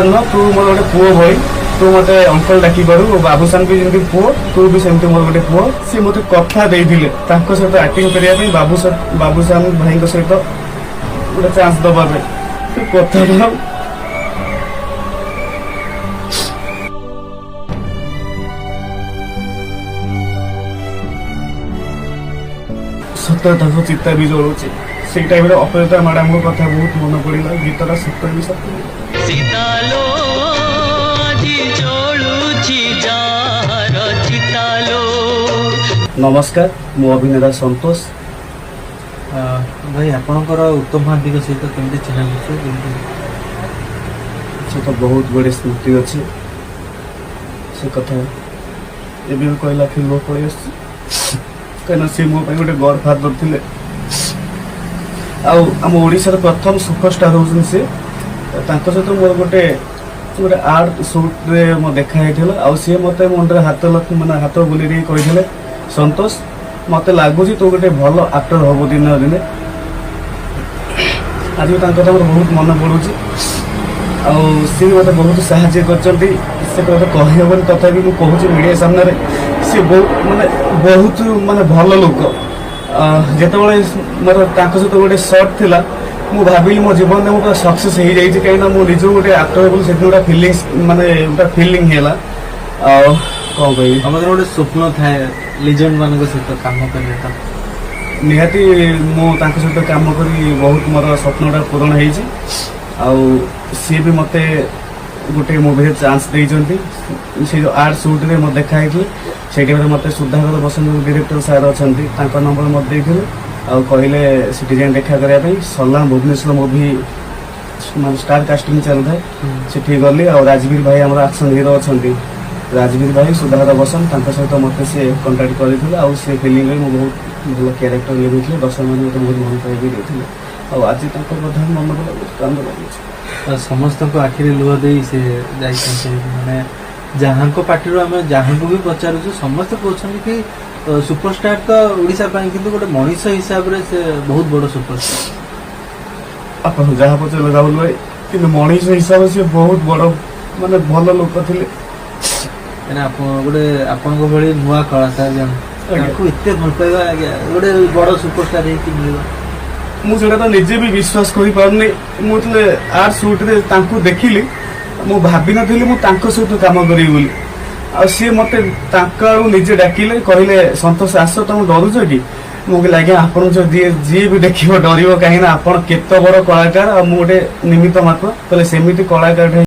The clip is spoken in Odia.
ନୁହଁ, ତୁ ମୋର ଗୋଟେ ପୁଅ ଭଳି, ତୁ ମତେ ଅଙ୍କଲ ଡାକିପାରୁ। ବାବୁସାନ ବି ଯେମିତି ପୁଅ, ତୁ ବି ସେମିତି ମୋର ଗୋଟେ ପୁଅ। ସିଏ ମତେ କଥା ଦେଇଥିଲେ ତାଙ୍କ ସହିତ ଆକ୍ଟିଂ କରିବା ପାଇଁ, ବାବୁସାନ ଭାଇଙ୍କ ସହିତ ଗୋଟେ ଚାନ୍ସ ଦବା ପାଇଁ। ସେ କଥାଟା ସତରେ ତାଙ୍କ ଚିତା ବି ଜଳୁଛି। ସେଇ ଟାଇମରେ ଅପରାଜିତା ମ୍ୟାଡାମଙ୍କ କଥା ବହୁତ ମନେ ପଡିଲା। ଗୀତଟା ସତରେ ବି ସତ। ଚିତାଲୋ ଆଜି ଜଳୁଛି ଯାହାର ଚିତାଲୋ। ନମସ୍କାର, ମୁଁ ଅଭିନେତା ସନ୍ତୋଷ। ଭାଇ, ଆପଣଙ୍କର ଉତ୍ତମ ମହାନ୍ତିଙ୍କ ସହିତ କେମିତି ଚିହ୍ନା ପରିଚୟ କେମିତି? ସେ ତ ବହୁତ ଗୁଡ଼ିଏ ସ୍ମୃତି ଅଛି। ସେ କଥା ଏବେ ବି କହିଲା ଆଖି ଲୁହ ପଳେଇ ଆସୁଛି, କାହିଁକିନା ସେ ମୋ ପାଇଁ ଗୋଟେ ଗଡ୍ ଫାଦର ଥିଲେ ଆଉ ଆମ ଓଡ଼ିଶାର ପ୍ରଥମ ସୁପରଷ୍ଟାର ହେଉଛନ୍ତି ସେ। ତାଙ୍କ ସହିତ ମୋର ଗୋଟେ ଗୋଟେ ଆର୍ଟ ସୁଟ୍ରେ ମୋ ଦେଖା ହେଇଥିଲା ଆଉ ସିଏ ମୋତେ ମୁଣ୍ଡରେ ହାତ ମାନେ ହାତ ବୁଲେଇ ଦେଇ କହିଥିଲେ, ସନ୍ତୋଷ, ମୋତେ ଲାଗୁଛି ତୁ ଗୋଟେ ଭଲ ଆକ୍ଟର ହବୁ ଦିନେ ନା ଦିନେ। ଆଜି ବି ତାଙ୍କ କଥା ମୋର ବହୁତ ମନେ ପଡୁଛି ଆଉ ସିଏ ବି ମୋତେ ବହୁତ ସାହାଯ୍ୟ କରିଛନ୍ତି। ସେ କଥା କହିହେବନି, ତଥାପି ମୁଁ କହୁଛି ମିଡ଼ିଆ ସାମ୍ନାରେ, ସିଏ ବହୁତ ମାନେ ବହୁତ ମାନେ ଭଲ ଲୋକ। ଯେତେବେଳେ ମୋର ତାଙ୍କ ସହିତ ଗୋଟେ ସର୍ଟ ଥିଲା, ମୁଁ ଭାବିଲି ମୋ ଜୀବନରେ ମୁଁ ପୁରା ସକ୍ସେସ୍ ହେଇଯାଇଛି, କାହିଁକିନା ମୁଁ ନିଜକୁ ଗୋଟେ ଆକ୍ଟର ବୋଲି ସେଦିନ ଗୋଟେ ଫିଲିଙ୍ଗସ୍ ମାନେ ଗୋଟେ ଫିଲିଂ ହେଲା। ଆଉ କ'ଣ କହିବି? ଆମର ଗୋଟେ ସ୍ୱପ୍ନ ଥାଏ ଲିଜେଣ୍ଡ ମାନଙ୍କ ସହିତ କାମ କରିବାଟା। ନିହାତି ମୁଁ ତାଙ୍କ ସହିତ କାମ କରି ବହୁତ ମୋର ସ୍ୱପ୍ନଟା ପୂରଣ ହେଇଛି ଆଉ ସିଏ ବି ମୋତେ ଗୋଟେ ମୁଭିରେ ଚାନ୍ସ ଦେଇଛନ୍ତି। ସେ ଯେଉଁ ଆର୍ଟ ସୁଟ୍ରେ ମୋତେ ଦେଖା ହେଇଥିଲେ, ସେଇ ଟାଇମ୍ରେ ମୋତେ ସୁଧାକର ବସନ୍ତ ଡିରେକ୍ଟର ସାର୍ ଅଛନ୍ତି, ତାଙ୍କ ନମ୍ବର ମୋତେ ଦେଇଥିଲେ ଆଉ କହିଲେ ସେଠି ଯାଇ ଦେଖା କରିବା ପାଇଁ। ସଲାମ ଭୁବନେଶ୍ୱର ମୁଭି ମାନେ ଷ୍ଟାର କାଷ୍ଟିଂ ଚାଲୁଥାଏ, ସେଠି ଗଲି ଆଉ ରାଜବୀର ଭାଇ, ଆମର ଆକ୍ସନ ହିରୋ ଅଛନ୍ତି ରାଜବୀର ଭାଇ, ସୁଧାକର ବସନ୍ତ, ତାଙ୍କ ସହିତ ମୋତେ ସେ କଣ୍ଟାକ୍ଟ କରିଥିଲେ ଆଉ ସେ ଫିଲ୍ମରେ ମୁଁ ବହୁତ ଭଲ କ୍ୟାରେକ୍ଟର ଲିଭେଇଥିଲି। ଦର୍ଶକମାନେ ମୋତେ ବହୁତ ଭଲ ପାଇ ବି ଦେଇଥିଲେ ଆଉ ଆଜି ତାଙ୍କ କଥା ମନେ ପଡ଼ିଲା ବହୁତ କାନ୍ଦ ଲାଗୁଛି। ସମସ୍ତଙ୍କ ଆଖିରେ ଲୁହ ଦେଇ ସେ ଯାଇଛନ୍ତି। ମାନେ ଯାହାଙ୍କ ପାଟିରୁ ଆମେ ଯାହାଙ୍କୁ ବି ପଚାରୁଛୁ, ସମସ୍ତେ କହୁଛନ୍ତି କି ସୁପରଷ୍ଟାର ତ ଓଡ଼ିଶା ପାଇଁ, କିନ୍ତୁ ଗୋଟେ ମଣିଷ ହିସାବରେ ସେ ବହୁତ ବଡ ସୁପରଷ୍ଟାର। ଆପଣ ଯାହା ପଚାରିଲେ ରାହୁଲ ଭାଇ, କିନ୍ତୁ ମଣିଷ ହିସାବରେ ସେ ବହୁତ ବଡ଼ ମାନେ ଭଲ ଲୋକ ଥିଲେ। କାହିଁକିନା ଆପଣ ଗୋଟେ ଆପଣଙ୍କ ଭଳି ନୂଆ କଳାକାର ଜଣେ, ତାଙ୍କୁ ଏତେ ଭଲ ପାଇବା ଆଜ୍ଞା ଗୋଟେ ବଡ ସୁପରଷ୍ଟାର ହେଇକି ମିଳିବ। ମୁଁ ସେଇଟା ତ ନିଜେ ବି ବିଶ୍ୱାସ କରିପାରୁନି। ମୁଁ ଯେତେବେଳେ ଆର୍ଟ ସୁଟ୍ରେ ତାଙ୍କୁ ଦେଖିଲି, ମୁଁ ଭାବିନଥିଲି ମୁଁ ତାଙ୍କ ସହିତ କାମ କରିବି ବୋଲି। ଆଉ ସିଏ ମୋତେ ତାଙ୍କ ଆଡୁ ନିଜେ ଡାକିଲେ, କହିଲେ, ସନ୍ତୋଷ ଆସ, ତମେ ଡରୁଛ କି? ମୁଁ କହିଲି, ଆଜ୍ଞା, ଆପଣଙ୍କୁ ଯଦି ଯିଏ ବି ଦେଖିବ ଡରିବ, କାହିଁକି ନା ଆପଣ କେତେ ବଡ଼ କଳାକାର ଆଉ ମୁଁ ଗୋଟେ ନିମିତ୍ତ ମାତ୍ର। କହିଲେ, ସେମିତି କଳାକାର।